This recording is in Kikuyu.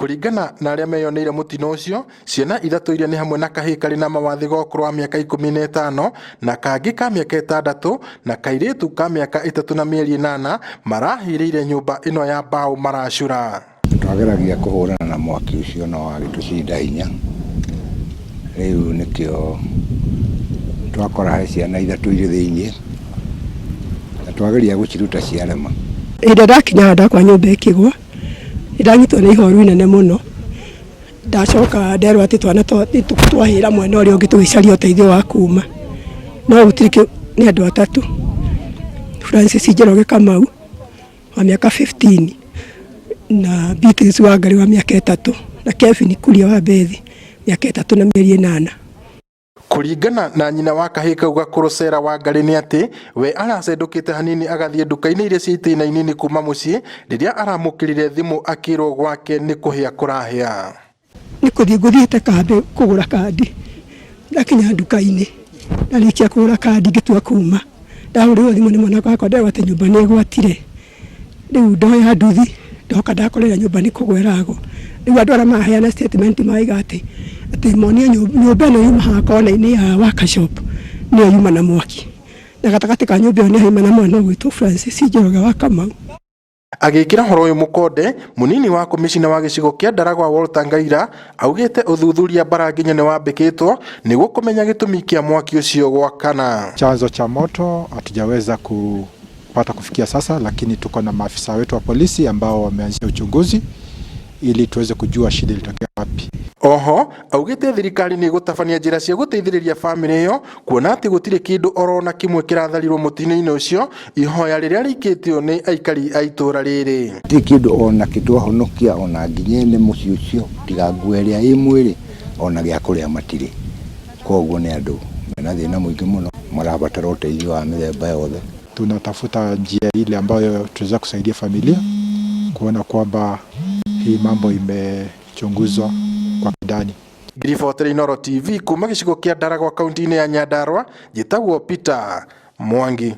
Kũringana na arĩa meyoneire mũtino ũcio, ciana ithatũ iria nĩ hamwe na kahĩĩ karĩ na mawathe ga ũkũrũ wa mĩaka 15 na kangĩ ka mĩaka 6 na kairĩtu ka mĩaka 3 na mĩeri 8 marahĩrĩire nyũmba ĩno ya mbaũ maracura. Twageragia kũhũrana na mwaki ũcio no wagĩtũcinda hinya. Rĩu nĩkĩo twakora he ciana ithatũ irĩ thĩiniĩ na twageria gũciruta ciarema. Hĩndĩ ĩrĩa ndakinya haha ndakora nyũmba ĩkĩgwa, nĩndanyitwo nĩ ihoru inene mũno. Ndacoka nderwo atĩ twana twahĩra mwena ũrĩa ũngĩ tũgĩcaria ũteithio wa kuma, no gũtirĩ, nĩ andũ atatũ, Francis Njoroge Kamau wa mĩaka 15 na Beatrice Wangari wa mĩaka 3 na Kevin Kuria wa Bethi mĩaka 3 na mĩeri 8. Kũringana na nyina wa kahĩĩ kau gakũrũ Sarah Wangari nĩ atĩ we aracendũkĩte hanini agathiĩ nduka-inĩ iria ciĩ itĩna inini kuma mũciĩ rĩrĩa aramũkĩrire thimũ akĩrwo gwake nĩ kũhĩa kũrahĩa. Nĩ kũthiĩ ngũthiĩte kambĩ kũgũra kandi, ndakinya nduka-inĩ ndarĩkia kũgũra kandi ngĩtua kuma, ndahũrĩrwo thimũ nĩ mwana wakwa nderwo atĩ nyũmba nĩ ĩgwatire. Rĩu ndoya nduthi ndoka ndakorera nyũmba nĩ kũgwa ĩragwa. Rĩu andũ arĩa maraheana statement marauga atĩ monio nyũmba ĩno yuma haha kona-inĩ ya workshop nĩyo yuma na mwaki, na gatagatĩ ka nyũmba ĩyo nĩ haima na mwana ũgwĩtwo Francis Njoroge wa Kamau. Agĩkĩra ũhoro ũyũ mũkonde, mũnini wa komicina wa gĩcigo kĩa Ndaragwa Walter Ngaira augĩte ũthuthuria bara nginya nĩ wambĩkĩtwo nĩguo kũmenya gĩtũmi kĩa mwaki ũcio gwakana. Chanzo cha moto hatujaweza kupata kufikia sasa, lakini tuko na maafisa wetu wa polisi ambao wameanzisha uchunguzi ili tuweze kujua shida ilitokea wapi. Oho augĩte thirikari nĩ ĩgũtabania njĩra cia gũteithĩrĩria bamĩrĩ ĩyo kuona atĩ gũtirĩ kĩndũ orona kĩmwe kĩratharirwo mũtino-inĩ ũcio, ihoya rĩrĩa rĩikĩtio nĩ aikari a itũra rĩrĩ. Gũtirĩ kĩndũ ona kĩ twahonokia, ona nginya ene mũciĩ ũcio, tiga nguo ĩrĩa ĩ mwĩrĩ, ona gĩa kũrĩa matirĩ. Koguo nĩ andũ mena thĩna mũingĩ mũno, marabatara ũteithio wa mĩthemba yothe. Tunatafuta njia ile ambayo tunaweza kusaidia familia kuona kwamba hii mambo imechunguzwa kwa kindani. Ngiribotera Inooro TV kuma gĩcigo kĩa Ndaragwa kaunti-inĩ ya Nyandarua, njĩtagwo Peter Mwangi.